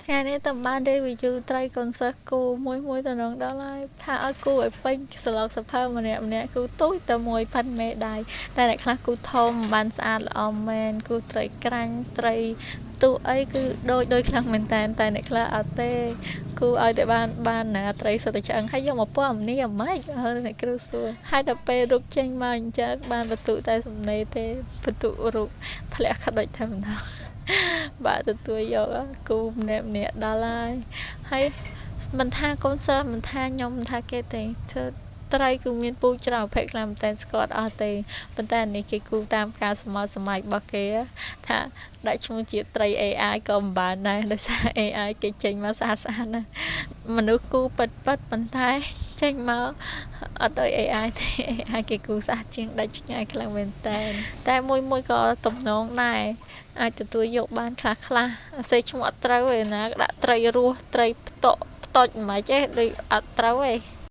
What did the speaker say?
ថ្ងៃនេះតើបាន review ត្រីកូនសិស្សគូមួយមួយតំណងដល់ហើយថាឲ្យគូឲ្យពេញសឡុកសភៅម្នាក់ម្នាក់គូទូចតែមួយផាត់មេដៃតែអ្នកខ្លះគូធំបានស្អាតល្អមែនគូត្រីក្រាញ់ត្រីទូអីគឺដូចដូចខ្លាំងមែនតើតែអ្នកខ្លះអត់ទេគូឲ្យតែបានបានណាត្រីសុទ្ធតែឆ្អឹងហើយយកមកពណ៌នេះអាម៉េចអ្នកគ្រូសួរហើយដល់ពេលរូបចេញមកអញ្ចឹងបានបន្ទុតែសំណេរទេបន្ទុរូបធ្លាក់ក្តិចតែម្ដងបាទទទួលយកគូម្នាក់ម្នាក់ដល់ហើយហើយមិនថាកូនសិស្សមិនថាខ្ញុំមិនថាគេទេត្រីគឺមានពូជច្រើនប្រភេទខ្លាំងមែនតើស្គាល់អស់ទេប៉ុន្តែនេះគេគូតាមការសម័យសម័យរបស់គេថាដាក់ឈ្មោះជាត្រី AI ក៏មិនបានដែរដោយសារ AI គេចេញមកស្អាតស្អាតណាស់មនុស្សគូពិតពិតប៉ុន្តែចេញមកអត់ដូច AI ទេ AI គេគូស្អាតជាងដាច់ឆ្ងាយខ្លាំងមែនតើតែមួយមួយក៏ទំនងដែរអាចទទួលយកបានខ្លះខ្លះអាសេឈ្មោះអត់ត្រូវឯណាដាក់ត្រីរស់ត្រីផ្តុកផ្តុចមិនទេដូចអត់ត្រូវទេ។